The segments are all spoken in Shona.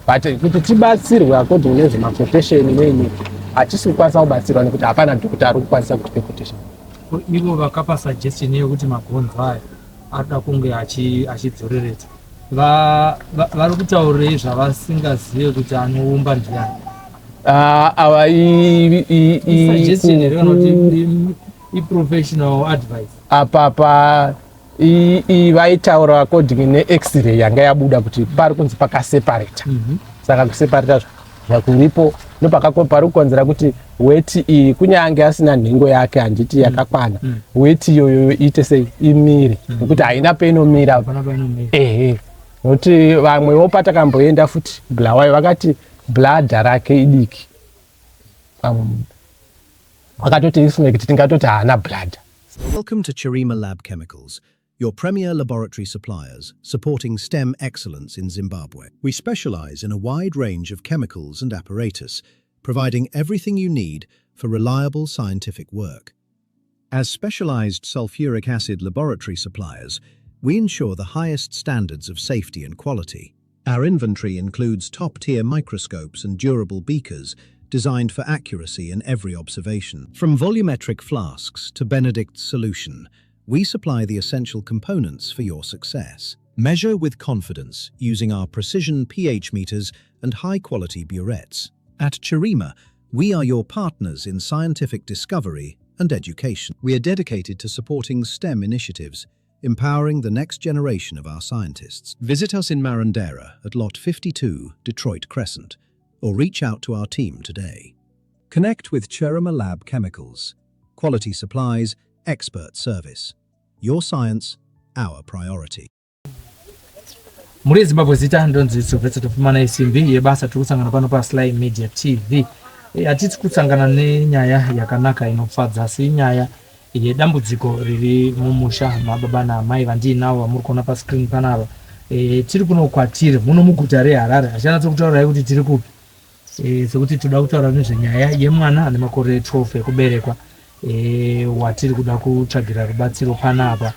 But kuti tibatsirwe according nezvemaquotation neni, hatisi kukwanisa kubatsirwa nekuti hapana dhokota ari kukwanisa kutipe quotation. Ivo vakapa suggestion yekuti mabhonzo aya arikuda kunge achidzoreredzwa, vari kutaurirei zvavasingazive kuti anoumba ndiani? Ah, ava Suggestion here kana kuti iprofessional advice? Apa pa vaitaura according neX-ray yanga yabuda kuti pari kunzi pakaseparata. Saka kuseparata zvakuripo ndopakapari kukonzera kuti weti iyi, kunyange asina nhengo yake, handiti, yakakwana, weti iyoyo iite sei? Imire, nekuti haina peinomira. Hapana painomira. Ehe, nokuti vamwewo patakamboenda futi Bulawayo vakati bladder rake idiki. Vakatoti isu tingatoti haana bladder. Welcome to Chirima Lab Chemicals, your premier laboratory suppliers supporting STEM excellence in Zimbabwe. We specialize in a wide range of chemicals and apparatus, providing everything you need for reliable scientific work. As specialized sulfuric acid laboratory suppliers, we ensure the highest standards of safety and quality. Our inventory includes top-tier microscopes and durable beakers designed for accuracy in every observation. From volumetric flasks to Benedict's solution, we supply the essential components for your success. Measure with confidence using our precision pH meters and high-quality burettes. At Chirima, we are your partners in scientific discovery and education. We are dedicated to supporting STEM initiatives, empowering the next generation of our scientists. Visit us in Marondera at Lot 52, Detroit Crescent, or reach out to our team today. Connect with Chirima Lab Chemicals. Quality supplies, expert service. Your science, our priority. Mhuri yeZimbabwe, zita ndonzi Sylvester Tofumana, isimbi yebasa. Tiri kusangana pano paSly Media TV. Hatisi kusangana nenyaya yakanaka inofadza, asi inyaya yedambudziko riri mumusha mababa naamai vandiinavo vamuri kuona pascreen panapa. Tiri kuno kwatiri muno muguta reHarare, hachanatso kutaurirai kuti tiri kupi, sekuti toda kutaura nezvenyaya yemwana ane makore 12 ekuberekwa, watiri kuda kutsvagira rubatsiro panapa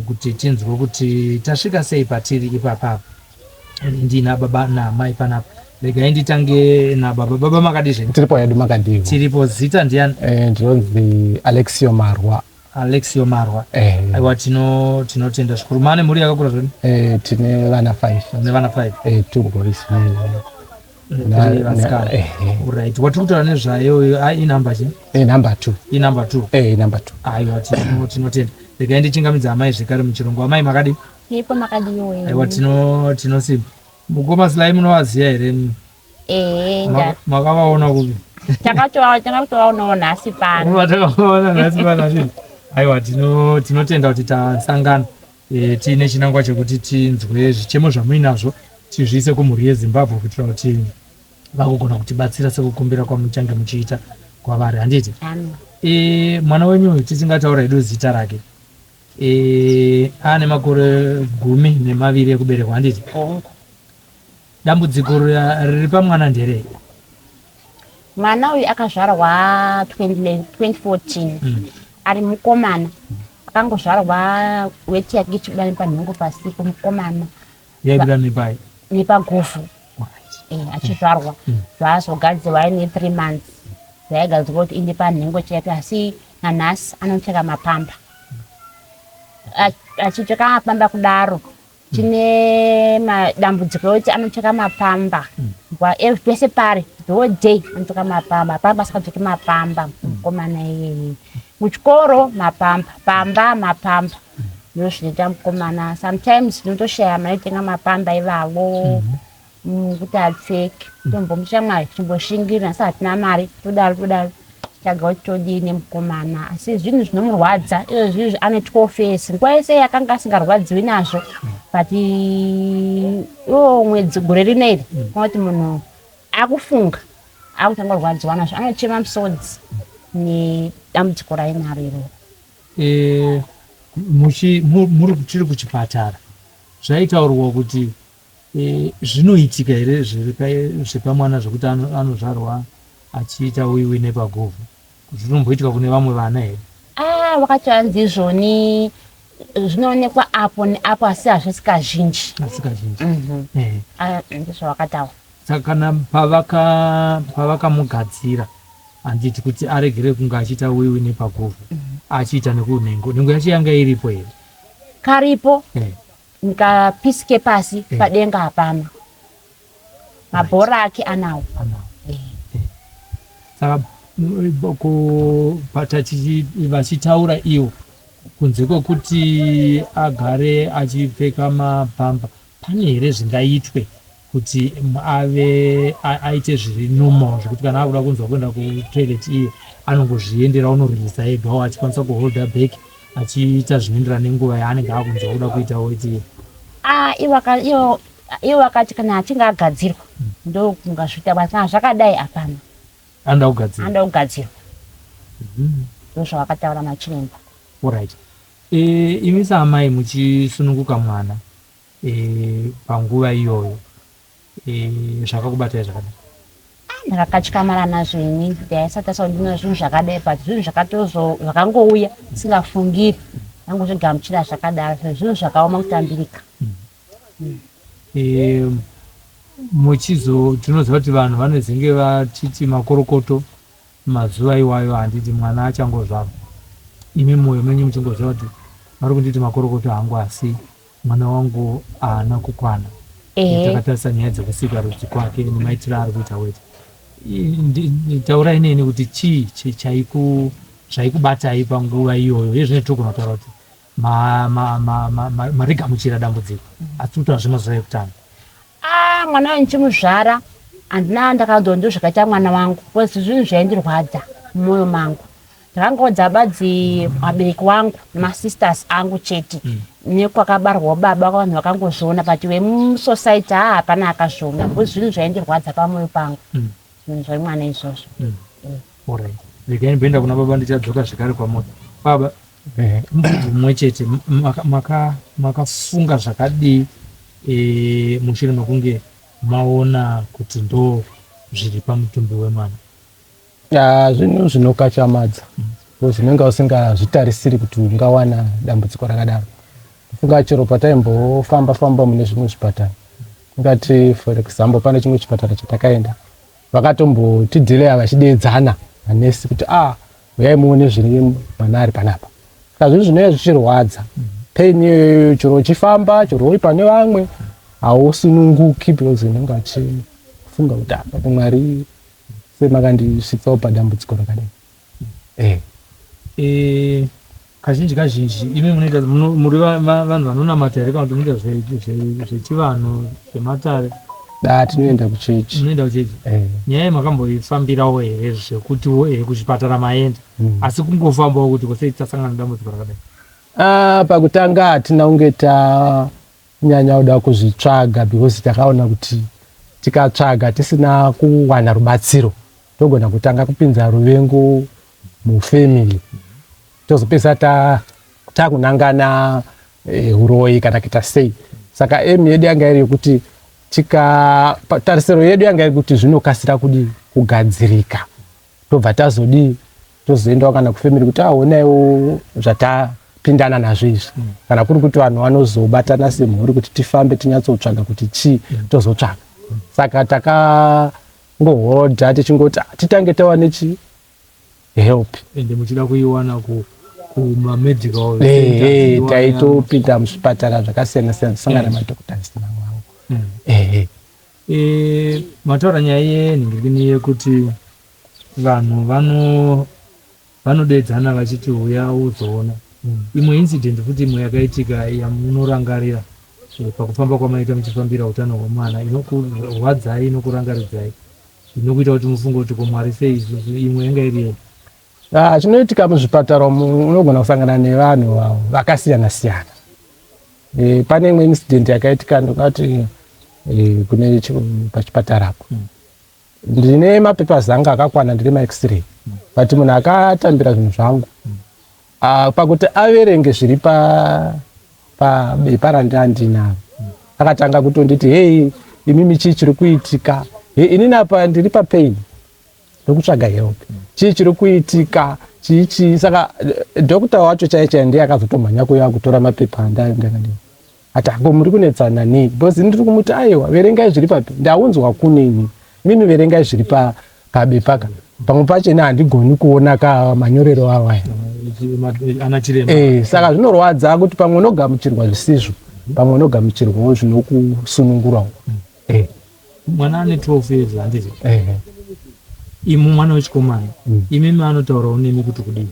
kuti tinzwe kuti tasvika sei patiri ipapapa. Ndina baba naamai panapa. Regai nditange nababa. Baba, makadi zvenyu? Tiripo hedu, makadiwo? Tiripo. Zita ndiani? Ndinonzi Alexio Marwa. Alexio Marwa. Aiwa, tinotenda zvikuru. Mane mhuri yakakura zvoni? Tine vana 5. Mune vana 5? Two boys. Three vasikana. Right, watiri kutaura nezvayo inumber chi? Number 2. Inumber 2? Number 2. Aiwa, tinotenda. Regai ndichingamidza amai zvekare muchirungu. Amai, makadi? Ipo, makadiwo? Aiwa, tinosimba. Mukoma Sly munovaziva here? Ehe. Makavaona kupi? Takatovaonawo nhasi pano. Takavaona nhasi pano azvii. Aiwa, tinotenda kuti tasangana, tiine chinangwa chekuti tinzwe zvichemo zvamuinazvo, tizviise kumhuri yeZimbabwe kuitira kuti vagogona kutibatsira sekukumbira kwamuchange muchiita kwavari, handiti? Amen. Mwana wenyu uyu, tisingataura hedu zita rake, ane makore 12 ekuberekwa, handiti? Hongu. Dambudziko riri pamwana nderei? Mwana uyu akazvarwa 20 2014, ari mukomana. Akangozvarwa weti yake ichibuda nepanhengo pasipo, mukomana. Yaibuda nepai? Nepagovhu. Achizvarwa zvaazogadzirwa aine 3 months, zvaigadzirwa kuti inde panhengo chaipo, asi nanhasi anopfeka mapamba. Achipfeka mapamba kudaro, tine madambudziko ekuti anopfeka mapamba pese pari, the whole day anopfeka mapamba. Hapana asingapfeki mapamba mukomana iyeye. Muchikoro mapamba, pamba mapamba. Ndo zvinoita mukomana. Sometimes tinotoshaya mari yekutenga mapamba ivavo kuti apfeke. Tombomushamwari, timboshingira, asi hatina mari. Todaro todaro, tichaga kuti todii nemukomana. Asi zvinhu zvinomurwadza izvo zvizvi, ane 12 years, nguva yese yakanga asingarwadziwi nazvo, but iwo mwedzi, gore rino iri, kuti munhu akufunga, akutanga kurwadziwa nazvo, anochema musodzi nedambudziko rainaro iroro. Muri tiri kuchipatara, zvaitaurwa kuti zvinoitika here zvepamwana zvekuti anozvarwa achiita wiwi nepagovhu, kuti zvinomboitika kune vamwe vana here? Ah, wakati izvoni zvinoonekwa apo neapo, asi hazvisi kazhinji. Asi kazhinji. Ah, ndizvo vakataura. Saka kana pavaka pavakamugadzira handiti kuti aregere kunge achiita wiwi nepaguvhu achiita nekunhengo nhengo yacho yanga iripo here? Karipo. Eh. Kapisi kepasi padenga hapana. Mabhora ake anawo. Anawo. Eh. Saka vachitaura iwo kunze kwekuti agare achipfeka mapamba pane here zvingaitwe kuti ave aite zviri normal zvekuti kana akuda kunzwa kuenda kutoilet iye anongozviendera onorilisa egawo achikwanisa kuholda back achiita zvinoenderana nenguva yaanenge akunzwa kuda kuita weti? Ah, iwo vakati kana achinge agadzirwa ndokungazviita, but kana zvakadai hapana. Anoda kugadzirwa. Anoda kugadzirwa. Ndozvavakataura machiremba. Alright. Imi saamai muchisununguka mwana panguva iyoyo zvakakubatai zvakadai? Ndakakatyamara nazvo ini, ndaisati ndine zvinhu zvakadai, but zvinhu zvakatozo zvakangouya singafungiri, ndangozvigamuchira zvakadaro. Zvinhu zvakaoma kutambirika. Muchizo tinoziva kuti vanhu vanozenge vachiti makorokoto mazuva iwayo, handiti mwana achangozvarwa, imi mwoyo menyu muchingoziva kuti vari kunditi makorokoto hangu asi mwana wangu haana kukwana. Takatarisa nyaya dzekusika rudzi kwake nemaitiro aari kuita weti, taurai neni kuti chii chaikubatai panguva iyoyo? Iye zvino togona kutaura kuti marigamuchira dambudziko, asi kutaura zvemazuva ekutanga. Ah, mwana uyu ndichimuzvara handina ndakazo ndo zvakaita mwana wangu, because zvinhu zvaindirwadza mumwoyo mangu. Ndakangodza badzi vabereki wangu nemasisters angu chete nekwakabarwawo baba, vanhu vakangozviona, but vemusociety haa hapana akazviona, because zvinhu zvaindirwadza pamwoyo pangu, zvinhu zvemwana izvozvo. Alright, regai ndimboenda kuna baba, ndichadzoka zvekare kwamuri baba. Mubvunzo mumwe chete, makafunga zvakadii mushure mekunge maona kuti ndo zviri pamutumbi wemwana? Ya, zvinhu zvinokachamadza because unenge usingazvitarisiri kuti ungawana dambudziko rakadaro. Kufunga chero pataimbofamba famba mune zvimwe zvipatara, ungati for example pane chimwe chipatara chatakaenda, vakatombotidhileya vachideedzana manesi kuti ah, uyai muone zviri mwana ari panapa. Saka zvinhu zvinenge zvichirwadza, pain iyoyo, chero uchifamba, chero uri pane vamwe hausununguki because unenge uchifunga kuti apa Mwari semakandisvitsawo padambudziko rakadai. Kazhinji kazhinji imi munoita muri vanhu vanonamata here kana kuti munoita zvechivanhu zvematare? Da, tinoenda kuchechi. Munoenda kuchechi. Nyaya yemakamboifambirawo here zvekutiwo kuzvipatara maenda, asi kungofambawo kuti kusei tasangana nedambudziko rakadai? Ah, pakutanga hatina kunge tanyanya kuda kuzvitsvaga because takaona kuti tikatsvaga tisina kuwana rubatsiro togona kutanga kupinza ruvengo mufamily, tozopedzisa takunangana uroyi kana kuita sei. Saka aim yedu yanga iri yekuti tika tarisiro yedu yanga iri kuti zvinokasira kudii kugadzirika, tobva tazodii tozoendawo kana kufamily kuti aonaiwo zvatapindana nazvo izvi, kana kuri kuti vanhu vanozobatana semhuri kuti tifambe tinyatsotsvaga kuti chii, tozotsvaga. Saka takangohodha tichingoti titange tawa nechi help. Ende muchida kuiwana kumamedical Taitopinda muzvipatara zvakasiyana siyana, tisangana nemadoctors mamwe avo. Ehe. Mataura nyaya yenhingirikini yekuti vanhu vanodedzana vachiti uya uzoona. Imwe incident futi imwe yakaitika yamunorangarira pakufamba kwamaita muchifambira utano hwemwana, inokurwadzai, inokurangaridzai, inokuita kuti mufunge kuti ko Mwari sei isusu, imwe yanga iri yei? Ah, chinoitika muzvipatara umu unogona kusangana nevanhu vakasiyana siyana. Pane imwe incident yakaitika, ndingati kune pachipatara apo. Ndine mapapers anga akakwana, ndine max-ray, but munhu akatambira zvinhu zvangu, pakuti averenge zviri pabepa randandinaro, akatanga kutonditi, "Hei, imimi, chii chiri kuitika?" Hey, inini apa ndiri papain ndokutsvaga help, chii chiri kuitika, chii chii. Saka doctor wacho chaiye chaiye ndiye akazotomhanya kuuya kutora mapepa andandakadii. Ati ako muri kunetsana nei? Because ndiri kumuti aiwa verengai zviri papi. Ndaunzwa kuneni. Imimi verengai zviri pa pabepa ka. Pamwe pacho ini handigoni kuona ka manyorero awo aya. Ana chiremba. Eh, saka zvinorwadza kuti pamwe unogamuchirwa zvisizvo, pamwe unogamuchirwawo zvinokusunungurawo. Eh. Mwana ane 12 years handiti? Eh. Imu mwana wechikomana. Imimi anotaurawo nemi kuti kudii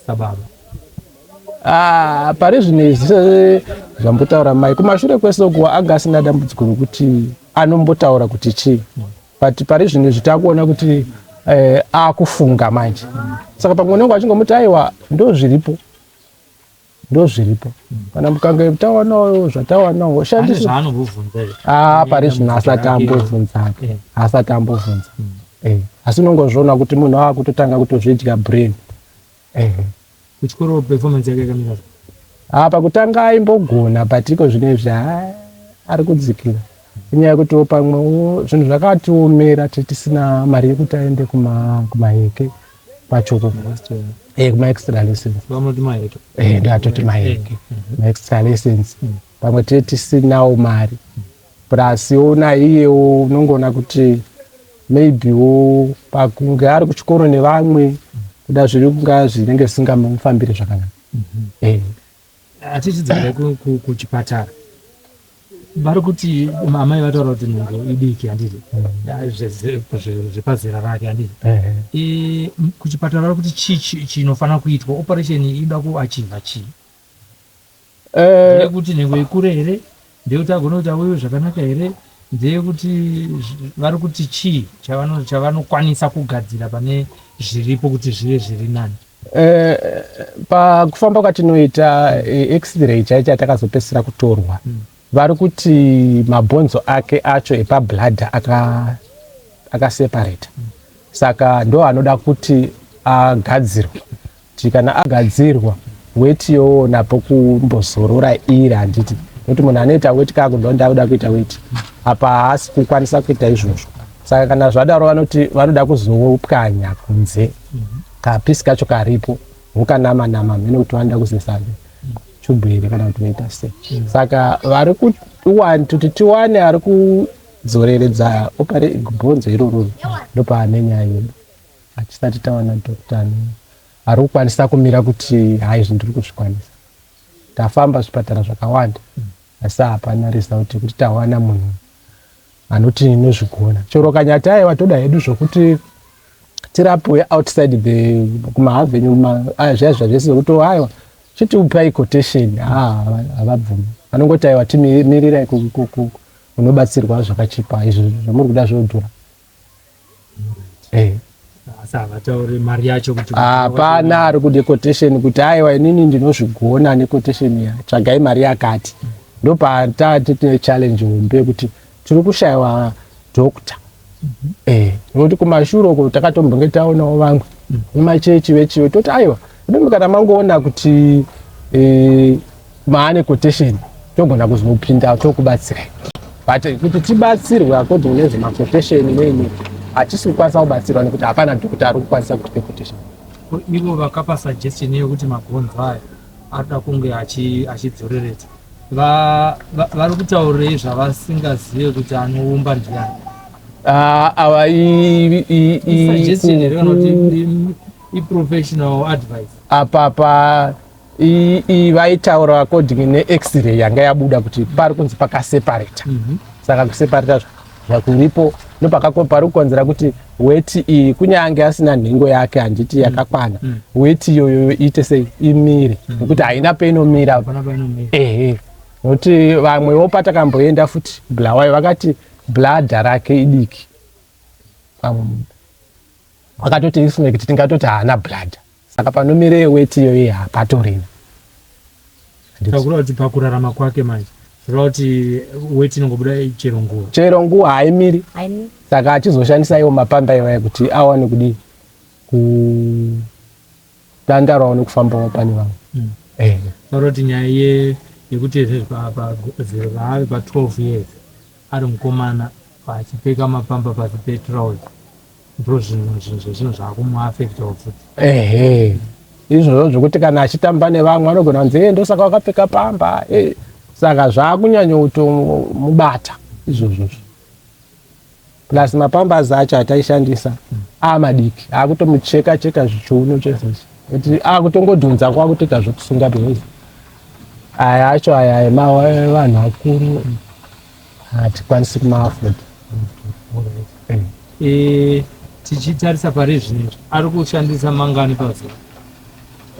sababa? Ah, pari zvino izvi zvambotaura mai kumashure kwese uko anga asina dambudziko rokuti anombotaura kuti chii but pari zvino izvi takuona kuti eh, akufunga manje saka pamwe unenge achingomuti aiwa ndo zviripo ndo zviripo kana mukange tawanawo zvatawanawo shandisa ah, pari zvino asati ambobvunza eh. asati ambobvunza eh. asi unongozviona kuti munhu akutotanga kutozvidya brain Ehe. Kuchikoro performance yake yakamira sei? Ah, pakutanga aimbogona but iko zvino izvi haa ari kudzikira inyaya yekutiwo pamwewo zvinhu zvakatiomera tisina mari yekuti aende kumaheke kwachoko eh, kumaextra lessons Vanoti maheke. Eh, ndoatoti maheke maextra lessons pamwe tee tisinawo mari plus ona iyewo unongoona kuti maybe wo pakunge ari kuchikoro nevamwe kuda zviri kunga zvinenge zvisingamufambiri zvakanaka eh. Atichidzokera kuchipatara vari kuti amai vataura kuti nhengo idiki handiti zvepazera rake handiti kuchipatara vari kuti chii chinofanira kuitwa operation inoda kuachivha chii Eh. Ndeyekuti nhengo ikure here? Ndeyekuti agone kuti auyewo zvakanaka here? Ndeyekuti vari kuti chii chavanokwanisa kugadzira pane zviripo kuti zvive zviri nani? Eh, pakufamba kwatinoita eh, x-ray chaicho yatakazopedzisira kutorwa vari kuti mabhonzo ake acho epabladder akaseparata saka ndo anoda kuti agadzirwe kuti kana agadzirwa weti yoona pokumbozorora iri handiti nekuti munhu anoita weti kakuda ndakuda kuita weti apa haasi kukwanisa kuita izvozvo saka kana zvadaro vanoti vanoda kuzopwanya kunze kapisi kacho karipo vokanama nama mhene kuti vanoda kuzoisa chubhu here kana kuti voita sei saka vari kuti tiwane ari kudzoreredza opare bhonzo iroro ndopaane nyaya yedu Hatisati tawana doctor ari kukwanisa kumira kuti hai izvi ndiri kuzvikwanisa. Tafamba zvipatara zvakawanda asi hapana result yekuti tawana munhu anoti inozvigona. Chero kanyati aiwa toda hedu zvokuti tirapiwe outside the kumahavenue zviya zviya zvese zvekuti aiwa chitiupai quotation havabvumi vanongoti aiwa timirirai unobatsirwa zvakachipa izvi zvamuri kuda zvodhura. Eh. Asi havatauri mari yacho kuti hapana ari kude quotation kuti aiwa inini ndinozvigona nequotation iya tsvagai mari yakati ndopatati tine challenge hombe yekuti tiri kushaiwa doctor eh nekuti kumashure uko takatombonge taonawo vamwe vemachechi vechiwe toti aiwa imimi kana mangoona kuti eh, maane quotation togona kuzopinda tokubatsirai but kuti tibatsirwe according nezvemaquotation neni hatisi kukwanisa kubatsirwa nekuti hapana dhokota ari kukwanisa kutipe quotation. Ivo vakapa suggestion yekuti magonzo aya arikuda kunge achidzoreredzwa vari kutaurirei zvavasingazive kuti anoumba ndiani? Ah, ava suggestion here kana kuti iprofessional advice? Apa pa vaitaura according nex-ray yanga yabuda kuti pari kunzi pakaseparata saka kuseparata zvakuripo ndopakapari kukonzera kuti weti iyi kunyange asina nhengo yake handiti yakakwana weti iyoyo iite sei imire nekuti haina peinomira ehe nokuti vamwewo patakamboenda futi Bulawayo vakati bladder rake idiki vakatoti isu nekuti tingatoti haana bladder Saka panomire weti iyoyi hapatorina. Takureva kuti pakurarama kwake manje zvoreva kuti weti inongobuda chero nguva. Chero nguva haimiri. Saka achizoshandisa iwo mapamba iwaya kuti awane kudii kutandarawo nekufambawo pane vamwe. Eh. Taura kuti nyaya ye yekuti izvezvi pazero raave pa 12 years ari mukomana achipfeka mapamba pasi petrouse ndozvinhu zvinhu zvezvinhu zvakumuafectawo futi. Ehe izvozvo zvekuti kana achitamba nevamwe anogona kunzi e ndosaka wakapfeka pamba e. Saka zvakunyanya kutomubata izvozvozvo. Plus mapambazi acho ataishandisa amadiki akutomucheka cheka zvichiuno chese ichi kuti akutongodhonza kwakutoita zvekusunga because aya acho aya emavanhu akuru hatikwanisi kumaafod. Eh, tichitarisa pari zvino ari kushandisa mangani pazuva?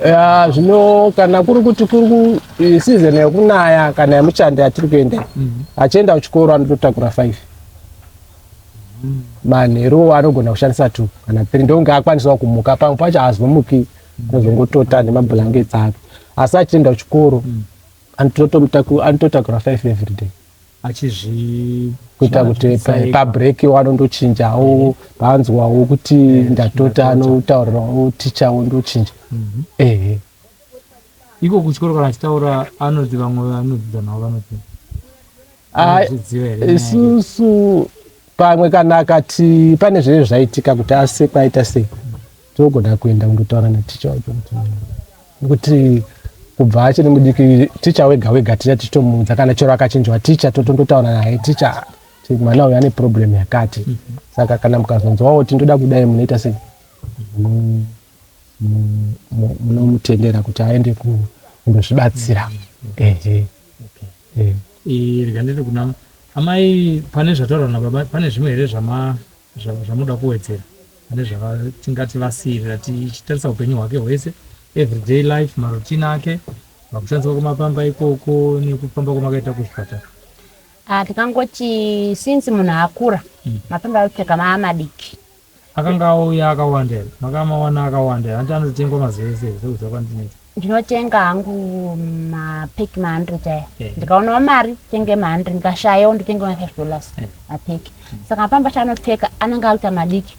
Ya, zvino kana kuri kuti kuri eh, season yekunaya kana yemuchando yatiri kuenda achienda kuchikoro anototakura 5 manheru anogona kushandisa 2 kana 3 ndonge akwanisawo kumuka pamwe pacho haazomuki anozongotota nemablankets ake asi achienda kuchikoro anototakura 5 every day achizvi kuita kuti pabreak wanondochinjawo paanzwawo kuti ndatota anotaurirawo ticha wondochinja mhm. ehe iko kuchikoro kana achitaura anoti vamwe vanodzidza navo vanoti isusu pamwe kana akati pane zvee zvaitika kuti asekwa aita sei tinogona kuenda kundotaura naticha wacho kuti nekuti kubva achiri mudiki ticha wega wega ticha tichitomuudza kana chero akachinjwa ticha totondotaura naye ticha mwana uyu ane problem yakati mhm. saka kana mukazonzwawo kuti ndoda kudai munoita sei munomutendera kuti aende kundozvibatsira ehe rega nditi kuna amai pane zvataurwa nababa pane zvimwe here zvamuda kuwedzera pane zvavatingati vasiirira tichitarisa upenyu hwake hwese everyday life marutini ake pakushandiswa kwemapamba ikoko nekufamba kwamakaita kuzvipatara ah, tikangoti since munhu akura mm. mapamba akupfeka maa madiki akanga auya akawanda here makamawana akawanda here anti anotengwa mazuva ese here sekuziva kwandinoita ndinotenga hangu mapeki ma100 aya eh. ndikaonawo mari tenge ma100 ndikashayawo ndotenge ma5 dollars eh. mapeki saka mapamba acho anopfeka anenge akuita madiki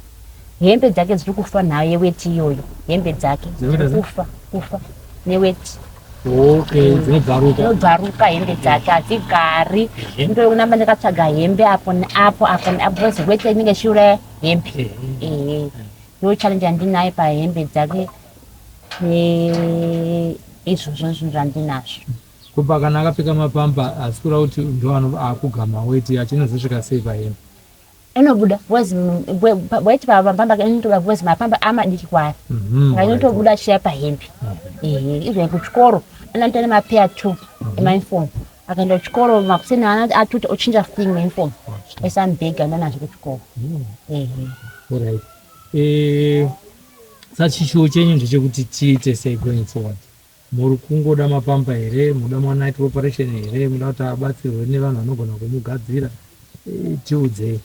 hembe dzake dziri kufa nhau yeweti iyoyo hembe dzake dziri kufa kufa neweti dzinobvaruka hembe dzake hadzigari ndokunamba ndakatsvaga hembe apo neapo apo neapo because weti inenge ichiuraya hembe ehe ndo challenge yandinayo pahembe dzake neizvozvo zvinhu zvandinazvo Kubva kana akapfeka mapampa asi kureva kuti ndo akugama weti yacho inozosvika sei pahembe? Inobuda because weti pamapamba inotobuda because mapamba amadiki kwaari mhm, saka inotobuda achiya pahembe mhm. ehe even kuchikoro anoita nemapeya two mhm. emauniform akaenda kuchikoro makuseni atuta ochinja futi imwe uniform oisa mubhegi aenda nazvo kuchikoro ehe eh, sachishuwo chenyu ndechekuti tiite sei going forward Muri kungoda mapamper here, muda mwana aitwe operation here, muda kuti abatsirwe nevanhu vanogona kumugadzira, tiudzei.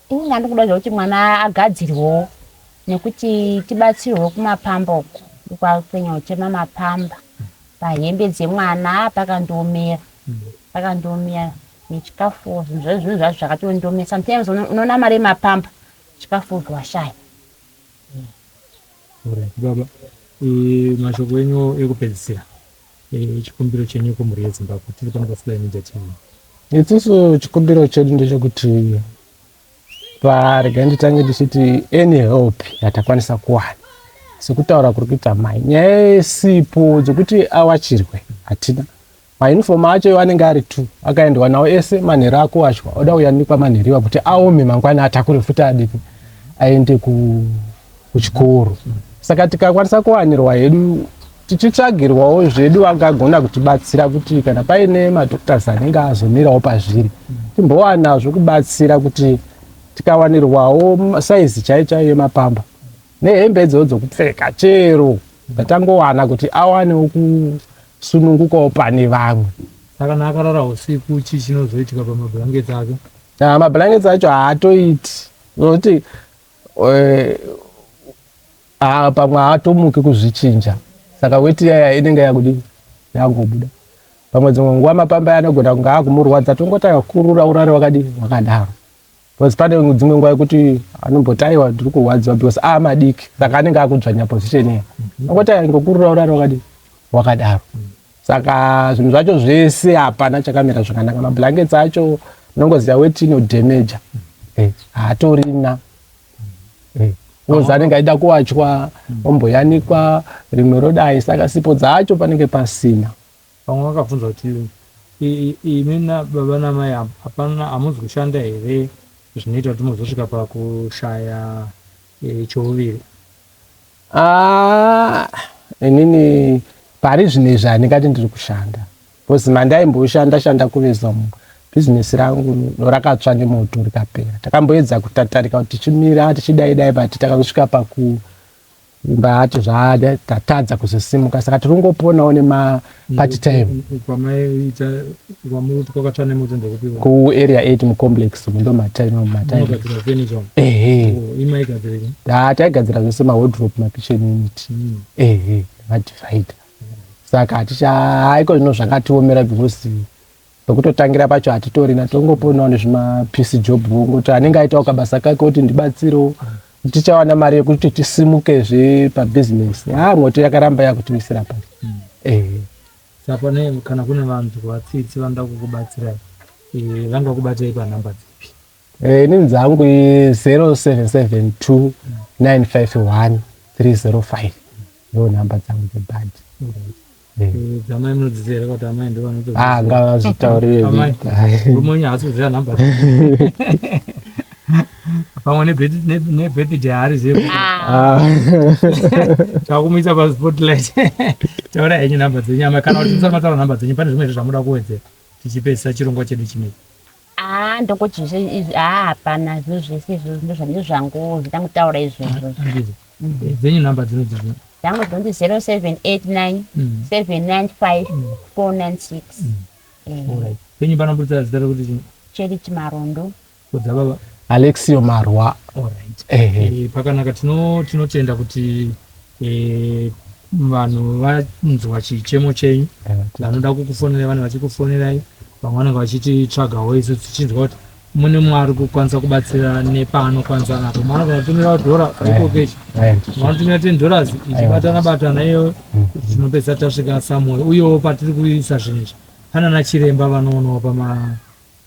Ini ndandikuda zvekuti mwana agadzirwewo nekuti tibatsirwe kumapamba uku ndokwakunyanya kuchema mapamba pahembe dzemwana pakandiomera pakandiomera nechikafu zvinhu zvinhu zvacho zvakatondiomera sometimes unoona mari yemapamba chikafu washaya. Alright, baba e, mashoko enyu ekupedzisira e, chikumbiro chenyu kumhuri yeZimbabwe tiri pano paSly Media TV. Isusu chikumbiro chedu ndechekuti parega nditange ndichiti any help yatakwanisa kuwana sekutaura kuri kuita mai nyaya yesipo dzekuti awachirwe hatina Mauniform acho iwo anenge ari two akaendwa nawo ese manheru akuwachwa oda kuyanikwa manheru iwa kuti aome mangwana atakure futi adiki aende kuchikoro saka tikakwanisa kuwanirwa hedu tichitsvagirwawo zvedu vangagona kutibatsira kuti kana paine madoctors anenge azomirawo pazviri timbowana zvekubatsira kuti tikawanirwawo saizi chaiyo chaiyo yemapamba nehembe idzodzo dzokupfeka chero dzatangowana kuti awanewo kusunungukawo pane vamwe. Saka kana akarara usiku chii chinozoitika pamablankets ake? Ah, mablankets acho haatoiti nokuti eh, ah, pamwe haatomuki kuzvichinja saka weti yaya inenge yakudii yangobuda pamwe dzimwe nguva mapamba anogona kunge akumurwadza tongoti akakurura urare wakadii wakadaro because pane dzimwe nguva yekuti anomboti aiwa ndiri kurwadziwa because aamadiki saka anenge akudzvanya position iya mhm. angoti aingokurura urari wakadii wakadaro saka zvinhu zvacho zvese hapana chakamira zvakanaka mablankets acho unongoziva weti inodhemeja eh, haatorina eh, because anenge aida kuwachwa omboyanikwa rimwe rodai saka sipo dzacho panenge pasina. Vamwe vakabvunza kuti imi nababa namai hapana hamuzi kushanda here zvinoita kuti muzosvika pakushaya chouviri? Ah, inini pari zvino izvi handingati ndiri kushanda because mandaimboshanda shanda kuveza bhizinesi rangu rakatsva nemoto rikapera. Takamboedza kutatarika kuti tichimira tichidai dai but takazosvika paku imba zvada tatadza kuzosimuka saka tiri kungoponawo nemapart time. Kwamaiita kwamuri kuti kwakatsva nemoto ndekupiwa? Kuarea 8 mucomplex umu ndo matime matime. Munogadzira furniture? Ehe. Oh, imaigadzirei? Ah, taigadzira zvese mawardrobe, makitchen unit. Ehe, madivider. Saka haticha haiko zvino zvakatiomera because pekutotangira pacho hatitorina, tongoponawo nezvimapiece job ngoti anenge aitawo kabasa kake kuti ndibatsirewo tichawana mari yekuti tisimukezve pabhizinesi. Ha, moto yakaramba yakutiwisira pasi. Ehe. Saka pane kana kune vanhu vatsitsi vanoda kukubatsirai, vangakubatai panhamba dzipi? Inini dzangu 0772 951 305 ndo nhamba dzangu dzebhadhi. Dzamai munodziziva here kuti amai ndo vanoto? Ah, ngavazvitaurire. Amai, murume wenyu haasi kuziva nhamba. Pamwe nebirthday haarizive. Takumuisa paspotlight. Taura henyu nhamba dzenyu amai, kana kuti musati mataura nhamba dzenyu pane zvimwe zvamuda kuwedzera tichipedzisa chirongwa chedu chinechi. Ah, ndongoti zvese izvi, ah, hapana zvinhu zvese izvozvo ndozvangu zvandangutaura izvozvo. Handiti. Dzenyu nhamba dzinodzi dzino? Dzangu dzinonzi 0789 795 496. Alright. Penyu panoburitsa zita rekuti chii? Charity Marondo. Kudza baba. Alexio Marwa. Alright. Ehe. Pakanaka tinotenda kuti vanhu vanzwa chichemo chenyu, vanoda kukufonerai vanhu vachikufonerai, vamwe vanenge vachititsvagawo isu tichinzwa kuti mune mwari kukwanisa kubatsira nepaanokwanisa napo. Mwana anogona kutumira dhora ikokechi, vanotumira $10 ichibatana batana iyo tinopedzisa tasvika somewhere. Uyewo patiri kuisa zvinhu izvi panana chiremba vanoonawo pama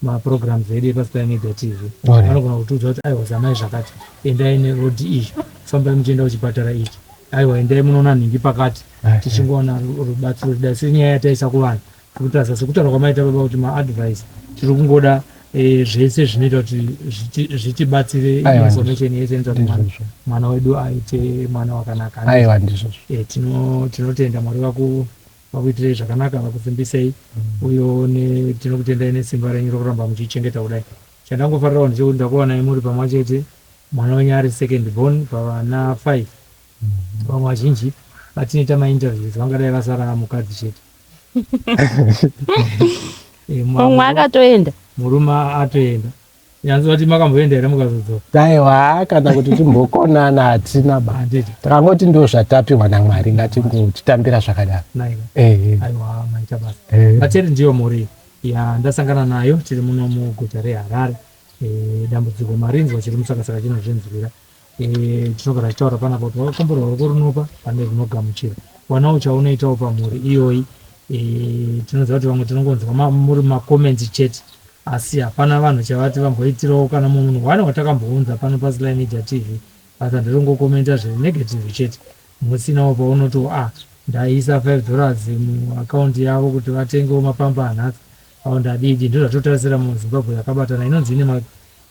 maprograms edu epaSky Media TV vanogona kutiudza kuti aiwa zamai zvakati, endai neroad iyi, fambai muchienda kuchipatara ichi, aiwa endai munoona nhingi pakati, tichingoona rubatsiro tidai. Senyaya yataisa kuvanhu tikutarisa sekutaura kwamaita baba kuti maadvice tiri kungoda zvese zvinoita kuti zvitibatsire, information yese inoita kuti mwana wedu aite mwana wakanaka. Aiwa, ndizvozvo. Tinotenda Mwari vakuitirei zvakanaka, vakusimbisei, uyo tinokutendai nesimba renyu rokuramba muchichengeta kudai. Chandangofarirawo ndechekuti ndakuwanai muri pamwe chete, mwana wenyu ari second born pavana 5. Vamwe vazhinji vatinoita mainterviews vangadai vasara mukadzi chete. Umwe akatoenda. Murume atoenda. Nyanzi vati makamboenda here mukazodzoka? Aiwa, kana kuti timbokonana hatina ba. Handiti. Takangoti ndo zvatapiwa naMwari, ngatingotitambira zvakadaro. Naiwa. Ehe. Aiwa, maita basa. Vateri ndiyo mhuri yandasangana nayo tiri muno muguta reHarare. Dambudziko marinzwa chiri musakasaka chinozvinzwira. Tinogara tichitaura panapa kuti wakakomborwa ruoko runopa pane runogamuchira. Wanawo chaunoitawo pamhuri iyoyi. Tinoziva kuti vamwe tinongonzwa muri macomments chete, asi hapana vanhu chavati vamboitirawo kana mumwe munhu one watakambounza pano paSly Media TV. Basa nderongokomenta zviri negative chete, musinawo paunoti ah, ndaisa $5 muakaunti yavo kuti vatengewo mapamba anhasi au ndadidi. Ndozvatotarisira muZimbabwe yakabatana inonzi ine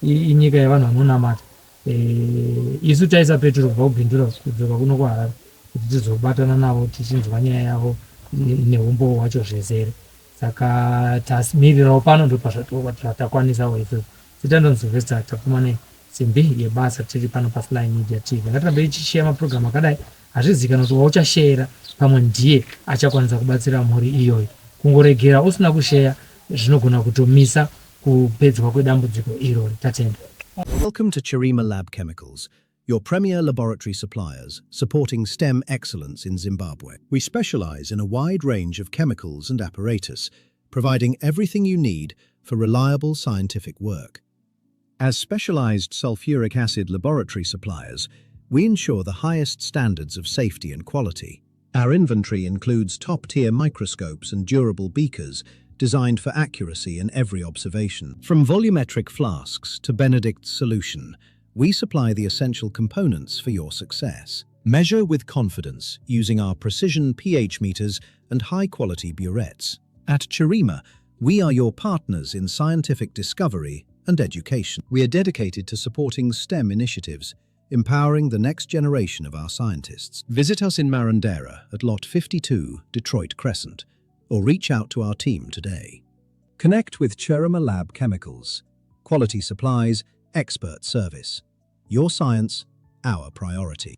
inyika yevanhu vanonamata. Isu taisa peturu kubva kuBindura kudzoka kuno kuHarare kuti tizobatana navo tichinzwa nyaya yavo neumbowo hwacho zvezere. Saka tamirirawo pano ndopazvatakwanisawo isusu. Zita ndonzi Sylvester Tapfumanei, simbi yebasa tiri pano paSly Media TV. Ngatirambei tichisheya mapurogiramu akadai, hazvizikanwa kuti wauchasheyera pamwe ndiye achakwanisa kubatsira mhuri iyoyo. Kungoregera usina kusheya zvinogona kutomisa kupedzwa kwedambudziko irori. Tatenda. Welcome to Chirima Lab Chemicals, your premier laboratory suppliers, supporting STEM excellence in Zimbabwe. We specialize in a wide range of chemicals and apparatus, providing everything you need for reliable scientific work. As specialized sulfuric acid laboratory suppliers, we ensure the highest standards of safety and quality. Our inventory includes top-tier microscopes and durable beakers designed for accuracy in every observation. From volumetric flasks to Benedict's solution, we supply the essential components for your success. Measure with confidence using our precision pH meters and high-quality burettes. At Chirima, we are your partners in scientific discovery and education. We are dedicated to supporting STEM initiatives, empowering the next generation of our scientists. Visit us in Marondera at Lot 52, Detroit Crescent, or reach out to our team today. Connect with Chirima Lab Chemicals. Quality supplies, expert service. Your science, our priority.